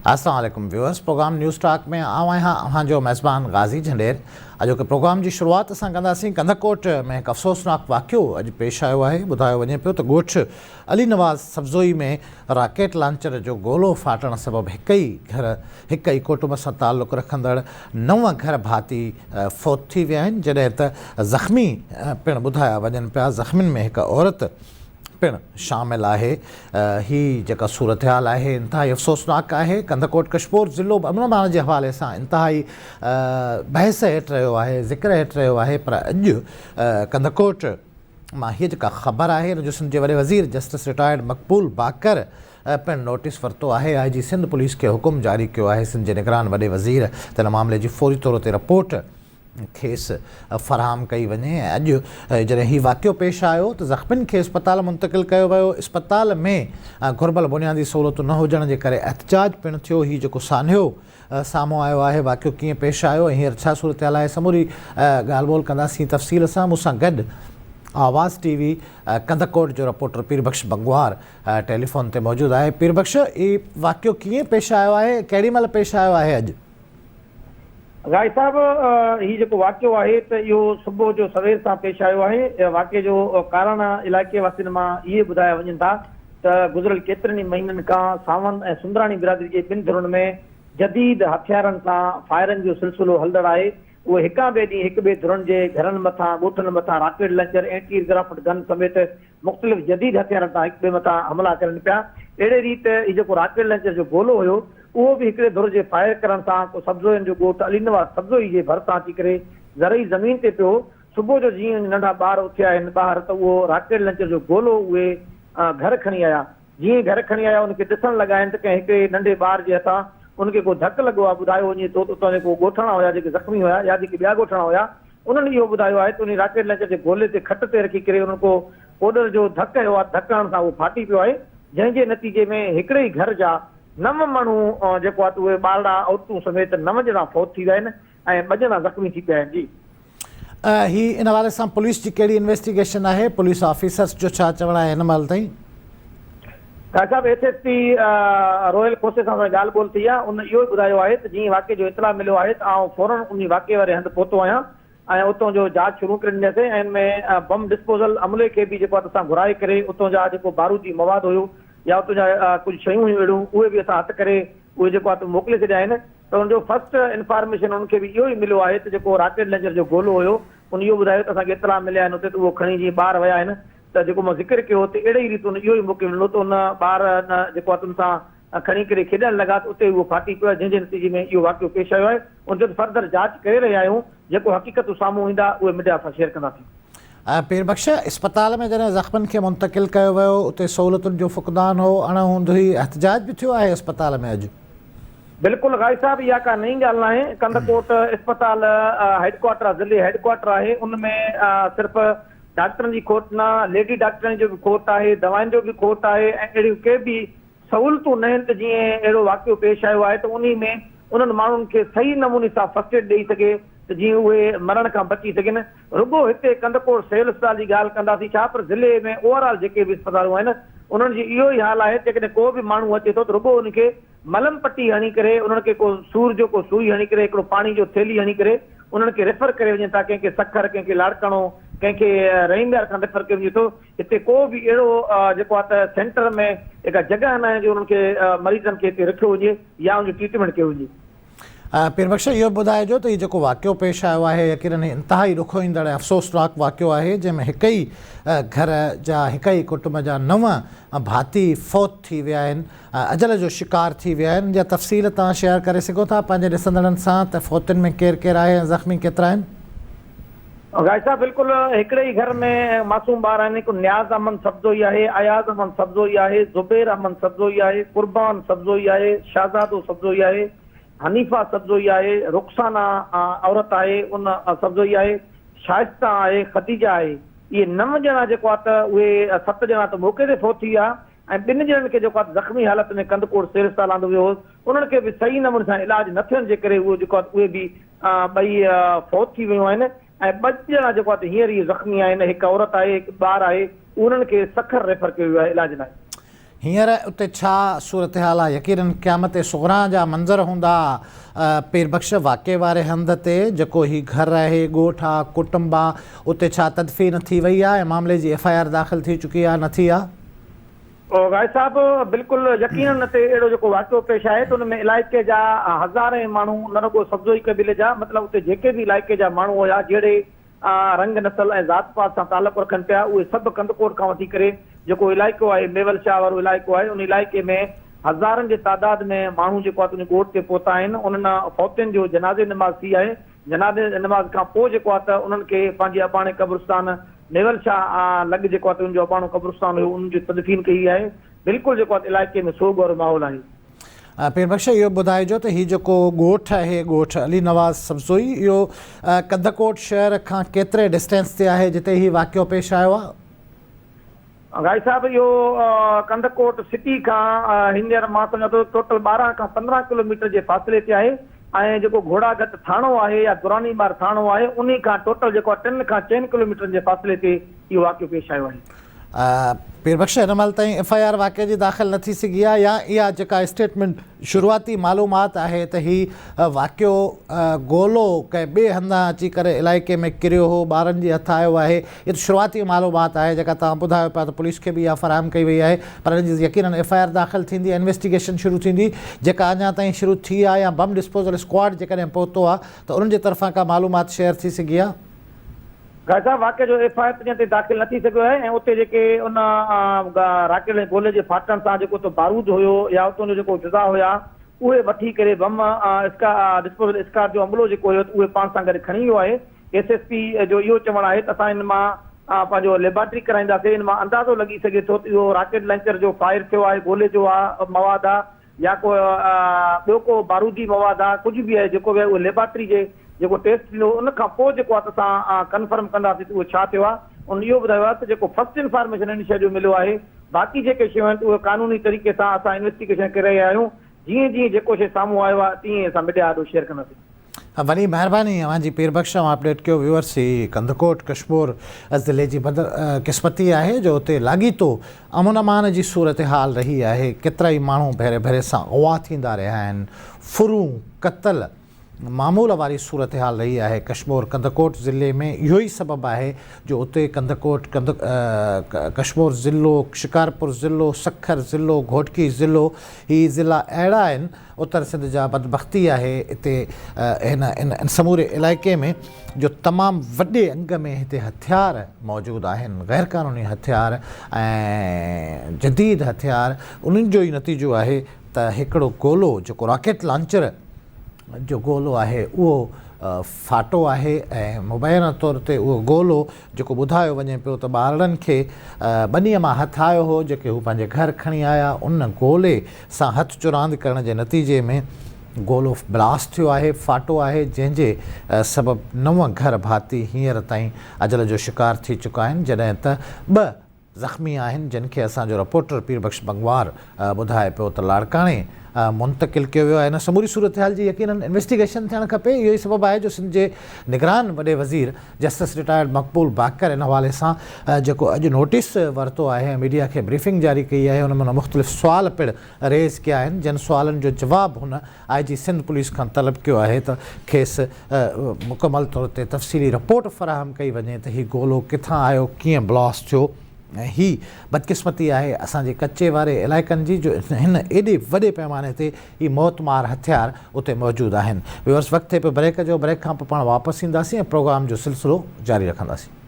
السلام عليڪم viewers programme news talk ۾ آئون آهيان اوهان جو ميزبان غازي جهنڊير اڄوڪي پروگرام جي شروعات اسان ڪنداسين ڪنڌڪوٽ ۾ هڪ افسوسناڪ واقعو اڄ پيش آيو آهي ٻڌايو وڃي پيو ته ڳوٺ علي نواز سبزوئي ۾ راڪيٽ لانچر جو گولو ڦاٽڻ سبب هڪ ئي گهر هڪ ئي ڪٽنب سان تعلق رکندڙ نو گهر ڀاتي فوت ٿي ويا آهن جڏهن ته زخمي پڻ ٻڌايا وڃن پيا زخمين ۾ هڪ عورت پڻ شامل آهي هي جيڪا صورتحال آهي انتهائي افسوسناڪ آهي ڪنڌڪوٽ ڪشمور ضلعو به امن امان جي حوالي سان انتهائي بحث هيٺ رهيو آهي ذڪر هيٺ رهيو آهي پر اڄ ڪنڌڪوٽ مان هي جيڪا خبر آهي ان جو سنڌ جي وڏي وزير جسٽس رٽائرڊ مقبول باقر پڻ نوٽيس ورتو آهي آء جي سنڌ پوليس کي حڪم جاري ڪيو آهي سنڌ جي نگران وڏي وزير ته ان معاملي جي فوري طور تي رپورٽ کيس فراهم ڪئي وڃي ۽ اڄ جڏهن هي واقعو پيش آيو ته زخمين کي اسپتال منتقل ڪيو ويو، اسپتال ۾ گهربل بنيادي سهولتون نه هجڻ جي ڪري احتجاج پڻ ٿيو، هي جيڪو سانحو سامهون آيو آهي واقعو ڪيئن پيش آيو ۽ هينئر ڇا صورتحال آهي سموري ڳالهه ٻولهه ڪنداسين تفصيل سان مون سان گڏ آواز ٽي وي ڪنڌڪوٽ جو رپورٽر پير بخش بنگوار ٽيليفون تي موجود آهي پير بخش هي واقعو ڪيئن پيش آيو آهي ڪهڙي مهل پيش آيو آهي اڄ؟ غائي صاحب هي جيڪو واقعو آهي ته اهو صبح جو سوير سان پيش آيو آهي، واقعي جو ڪارڻ علائقي واسين مان اهي ٻڌايا وڃن ٿا ته گذريل ڪيترن ئي مهينن کان ساوند ۽ سندراڻي برادري جي ٻن ڌرين ۾ جديد هٿيارن سان فائرنگ جو سلسلو هلندڙ آهي، اهي هڪان ٻئي ڏينهن هڪ ٻئي ڌرين جي گهرن مٿان، ڳوٺن مٿان rocket launcher, anti aircraft gun سميت مختلف جديد هٿيارن سان هڪ ٻئي مٿان حملا ڪرين پيا. اهڙي ريت هي جيڪو راڪيٽ لانچر جو گولو هيو اهو به هڪڙي ڌر جي فائر ڪرڻ سان ڪو سبزوئين جو ڳوٺ علي نواز سبزوئي جي ڀرسان اچي ڪري زرعي زمين تي پيو. صبح جو جيئن وڃي ننڍا ٻار اٿيا آهن ٻاهر ته اهو راڪيٽ لانچر جو گولو اهي گهر کڻي آيا. جيئن ئي گهر کڻي آيا ان کي ڏسڻ لڳا آهن ته ڪنهن هڪڙي ننڍي ٻار جي هٿان ان کي ڪو ڌڪ لڳو آهي. ٻڌايو وڃي ٿو ته اتان جيڪو ڳوٺاڻا هيا جيڪي زخمي هيا يا جيڪي ٻيا ڳوٺاڻا هيا انهن اهو ٻڌايو آهي ته انهي راڪيٽ لانچر جي گولي تي کٽ تي رکي ڪري انهن ڪو ڪوڏر جو ڌڪ هنيو آهي، ڌڪ هڻڻ سان اهو ڦاٽي پيو آهي، جنهن جي نتيجي ۾ هڪڙي ئي گهر جا نو ماڻهو جيڪو آهي ته اهي ٻارڙا عورتون سميت نو ڄڻا فوت ٿي ويا آهن ۽ ٻه ڄڻا زخمي ٿي پيا آهن. جي. هي ان حوالي سان پوليس جي ڪهڙي انويسٽيگيشن آهي، پوليس آفيسرس جو ڇا چوڻ آهي هن مهل تائين؟ خان صاحب ايس ايس پي روحيل کوسي سان اسان جي ڳالهه ٻولهه ٿي آهي ان اهو ئي ٻڌايو آهي ته جيئن واقعي جو اطلاع مليو آهي ته آئون فورن انهي واقعي واري هنڌ پهتو آهيان ۽ اتان جو جاچ شروع ڪري ڏني اٿئي ۽ ان ۾ بم ڊسپوزل عملي کي به جيڪو آهي اسان گهرائي ڪري اتان جا جيڪو بارودي مواد هيو يا اتان جا ڪجهه شيون هيون اهڙيون اهي به اسان هٿ ڪري اهي جيڪو آهي موڪلي ڇڏيا آهن ته ان جو فرسٽ انفارميشن انهن کي به اهو ئي مليو آهي ته جيڪو راڪيٽ لنچر جو گولو هيو ان اهو ٻڌايو ته اسان کي اطلاع مليا آهن اتي ته اهو کڻي جيئن ٻار ويا آهن ته جيڪو مان ذڪر ڪيو ته اهڙي ئي ريت ان اهو ئي موقعو ڏنو ته ان ٻار ان جيڪو آهي ته ان سان کڻي ڪري کيڏڻ لڳا ته اتي اهو ڦاٽي پيو آهي جنهن جي نتيجي ۾ اهو واقعو پيش آيو آهي ان جو ته فردر جاچ ڪري رهيا آهيون جيڪو حقيقتون سامهون ايندا اهي ميڊيا سان شيئر ڪنداسين. پير بخش اسپتال ۾ جڏهن زخمين کي منتقل ڪيو ويو اتي سهولتن جو فقدان هو اڻ هوند هئي احتجاج به ٿيو آهي اسپتال ۾ اڄ. بلڪل غازي صاحب اها ڪا نئين ڳالهه ناهي، ڪنڌڪوٽ اسپتال هيڊ ڪوارٽر آهي ضلعي هيڊ ڪوارٽر آهي ان ۾ صرف ڊاڪٽرن جي کوٽ نه ليڊي ڊاڪٽرن جو به کوٽ آهي دوائن جو به کوٽ آهي ۽ اهڙيون ڪي به سهولتون ناهن ته جيئن اهڙو واقعو پيش آيو آهي ته انهي ۾ انهن ماڻهن کي صحيح نموني سان فرسٽ ايڊ ڏئي سگهي ته جيئن اهي مرڻ کان بچي سگهن رڳو هتي ڪنڌڪوٽ سول اسپتال جي ڳالهه ڪنداسين ڇا پر ضلعي ۾ اوور آل جيڪي به اسپتالون آهن انهن جي اهو ئي حال آهي جيڪڏهن ڪو به ماڻهو اچي ٿو ته رڳو ان کي ملم پٽي هڻي ڪري انهن کي ڪو سور جو ڪو سوئي هڻي ڪري هڪڙو پاڻي جو ٿيلهي هڻي ڪري انهن کي ريفر ڪري وڃن ٿا ڪنهن کي سکر ڪنهن کي لاڙڪاڻو ڪنهن کي رحيم يار خان ريفر ڪيو وڃي ٿو هتي ڪو به اهڙو جيڪو آهي ته سينٽر ۾ جيڪا جڳهه ناهي جو انهن کي مريضن کي هتي رکيو وڃي يا ان جو ٽريٽمينٽ ڪيو وڃي. پير بخش اهو به ٻڌائجو ته هي جيڪو واقعو پيش آيو آهي يقينن هي انتهائي ڏکوئيندڙ ۽ افسوسناڪ واقعو آهي جنهن ۾ هڪ ئي گهر جا هڪ ئي ڪٽنب جا نو ڀاتي فوت ٿي ويا آهن اجل جو شڪار ٿي ويا آهن ان جا تفصيل توهان شيئر ڪري سگهو ٿا پنهنجي ڏسندڙن سان ته فوتين ۾ ڪير ڪير آهي ۽ زخمي ڪيترا آهن؟ غازي صاحب بلڪل هڪڙي ئي گهر ۾ معصوم ٻار آهن هڪ نياز احمد سبزوئي آهي، اياز احمد سبزوئي آهي، زبير احمد سبزوئي آهي، قربان سبزوئي آهي، شهزادو سبزوئي آهي، حنيفه سبزوئي آهي، رخسانه عورت آهي ان سبزوئي آهي، شائسته آهي، خديجه آهي اهي نو ڄڻا جيڪو آهي ته اهي ست ڄڻا ته موقعي تي فوت ٿي ويا ۽ ٻن ڄڻن کي جيڪو آهي زخمي حالت ۾ ڪنڌڪوٽ سول اسپتال آندو ويو هو انهن کي به صحيح نموني سان علاج نه ٿيڻ جي ڪري اهو جيڪو آهي اهي به ٻئي فوت ٿي ويون آهن ۽ ٻه ڄڻا جيڪو آهي هينئر ئي زخمي آهن هڪ عورت آهي هڪ ٻار آهي انهن کي سکر ريفر ڪيو ويو آهي علاج لاء. هينئر اتي ڇا صورتحال آ؟ يقينن قيامت صغريٰ جا منظر هوندا. پير بخش واقعي واري هنڌ تي جيڪو هي گهر آهي، ڳوٺ آ، ڪٽنب آ، اتي ڇا تدفين ٿي وئي آ ۽ معاملي جي ايف I R داخل ٿي چڪي آ نه ٿي آ؟ غائي صاحب بلڪل يقينن اتي اهڙو جيڪو واقعو پيش آهي ته ان ۾ علائقي جا هزارين ماڻهو نه رڳو سبزوئي قبيلي جا مطلب اتي جيڪي به علائقي جا ماڻهو هيا جهڙي رنگ نسل ۽ ذات پات سان تعلق رکن پيا اهي سڀ ڪنڌڪوٽ کان وٺي ڪري جيڪو علائقو آهي ميول شاهه وارو علائقو آهي ان علائقي ۾ هزارن جي تعداد ۾ ماڻهو جيڪو آهي ان ڳوٺ تي پهتا آهن انهن فوتين جو جنازي نماز ٿي آهي جنازي نماز کان پوء جيڪو آهي ته انهن کي پنهنجي اباڻي قبرستان ميول شاهه لڳ جيڪو آهي ته ان جو اباڻو قبرستان هيو انهن جي تدفين ڪئي آهي بلڪل جيڪو آهي ته علائقي ۾ سوڳ وارو ماحول آهي. پير بخش اهو ٻڌائجو ته هي جيڪو ڳوٺ آهي ڳوٺ علي نواز سبزوئي اهو ڪنڌڪوٽ شهر کان ڪيتري ڊسٽينس تي آهي جتي هي واقعو پيش آيو آهي؟ غائي صاحب اهو ڪنڌڪوٽ سٽي کان هينئر مان سمجهان ٿو ٽوٽل 12 کان 15 ڪلوميٽر جي فاصلي تي آهي ۽ جيڪو گهوڙا گهٽ ٿاڻو آهي يا دراني ٻار ٿاڻو آهي انهي کان ٽوٽل جيڪو آهي ٽن کان چئن ڪلوميٽرن جي فاصلي تي اهو واقعو پيش آيو آهي. پير بخش هن مهل تائين ايف I R واقعي جي داخل نه ٿي سگهي آهي يا اها جيڪا اسٽيٽمينٽ شروعاتي معلومات آهي ته هي واقعو گولو ڪنهن ٻئي هنڌان اچي ڪري علائقي ۾ ڪريو هو ٻارن جي هٿ آيو آهي اها ته شروعاتي معلومات آهي جيڪا توهان ٻڌايو پيا ته پوليس کي به اها فراهم ڪئي وئي آهي پر ان جي يقينن ايف I R داخل ٿيندي انويسٽيگيشن شروع ٿيندي جيڪا اڃا تائين شروع ٿي آهي يا بم ڊسپوزل اسڪواڊ جيڪڏهن پهتو آهي ته انهن جي طرفان ڪا معلومات شيئر ٿي سگهي آهي؟ غائب صاحب واقعي جو ايف I R اڃا تائين داخل نه ٿي سگهيو آهي ۽ اتي جيڪي ان راڪيٽ ۽ گولي جي ڦاٽڻ سان جيڪو اتو بارود هيو يا اتون جو جيڪو جزا هيا اهي وٺي ڪري بم ڊسپوزل اسڪواڊ جو عملو جيڪو هيو اهي پاڻ سان گڏ کڻي ويو آهي ايس ايس پي جو اهو چوڻ آهي ته اسان ان مان پنهنجو ليبارٽري ڪرائينداسين ان مان اندازو لڳي سگهي ٿو ته اهو راڪيٽ لانچر جو فائر ٿيو آهي گولي جو آهي مواد آهي يا ڪو ٻيو ڪو بارودي مواد آ ڪجهه به آهي جيڪو به آهي اهو ليبارٽري جي جيڪو ٽيسٽ ٿيندو ان کان پوء جيڪو آ ته اسان ڪنفرم ڪنداسين ته اهو ڇا ٿيو آ ان اهو ٻڌايو آ ته جيڪو فرسٽ انفارميشن ان شيء جو مليو آهي باقي جيڪي شيون آهن ته اهي قانوني طريقي سان اسان انويسٽيگيشن ڪري رهيا آهيون جيئن جيئن جيڪو شيء سامهون آيو آ تيئن اسان ميڊيا آڏو شيئر ڪنداسين. وڏي مهرباني اوهان جي پير بخش اوهان اپڊيٽ ڪيو ويورس هي ڪنڌڪوٽ ڪشمور ضلعي جي بد قسمتي آهي جو اتي لاڳيتو امن امان جي صورتحال رهي آهي ڪيترائي ماڻهو ڀيري ڀيري سان اغوا ٿيندا رهيا آهن ڦرون قتل معمول واري صورتحال رهي آهي ڪشمور ڪنڌڪوٽ ضلعي ۾ اهو ئي سبب آهي جو اتي ڪنڌڪوٽ ڪنڌ ڪشمور ضلعو شڪارپور ضلعو سکر ضلعو گهوٽڪي ضلعو هي ضلعا اهڙا آهن اتر سنڌ جا بدبختي آهي اتي هن ان سموري علائقي ۾ جو تمام وڏي انگ ۾ هتي هٿيار موجود آهن غير قانوني هٿيار ۽ جديد هٿيار انهن جو ئي نتيجو آهي ته هڪڙو گولو جيڪو راڪيٽ لانچر جو گولو آهي اهو ڦاٽو آهي ۽ مبينا طور تي اهو گولو جيڪو ٻڌايو وڃي پيو ته ٻارڙن کي ٻنيء مان هٿ آيو هو جيڪي هو پنهنجي گهر کڻي آيا ان گولي سان هٿ چراند ڪرڻ جي نتيجي ۾ گولو بلاسٽ ٿيو آهي ڦاٽو آهي جنهن جي سبب نو گهر ڀاتي هينئر تائين اجل جو شڪار ٿي چڪا آهن جڏهن ته ٻه زخمي آهن جن کي اسان جو رپورٽر پير بخش بنگوار ٻڌائي پيو ته لاڙڪاڻي منتقل ڪيو ويو آهي ان سموري صورتحال جي يقينن انويسٽيگيشن ٿيڻ کپي اهو ئي سبب آهي جو سنڌ جي نگران وڏي وزير جسٽس رٽائرڊ مقبول باقر ان حوالي سان جيڪو اڄ نوٽيس ورتو آهي ۽ ميڊيا کي بريفنگ جاري ڪئي آهي ان ۾ هن مختلف سوال پڻ ريز ڪيا آهن جن سوالن جو جواب هن آء جي سنڌ پوليس کان طلب ڪيو آهي ته کيس مڪمل طور تي تفصيلي رپورٽ فراهم ڪئي وڃي ته هي گولو ڪٿان آيو ڪيئن بلاسٽ ٿيو ۽ هي بدقسمتي آهي اسان جي ڪچي واري علائقن جي جو هن ايڏي وڏي پئماني تي هي موتمار هٿيار اتي موجود آهن. ويورس وقت ٿئي پيو بريڪ جو، بريڪ کان پوء پاڻ واپس اينداسين ۽ پروگرام جو سلسلو جاري رکنداسين.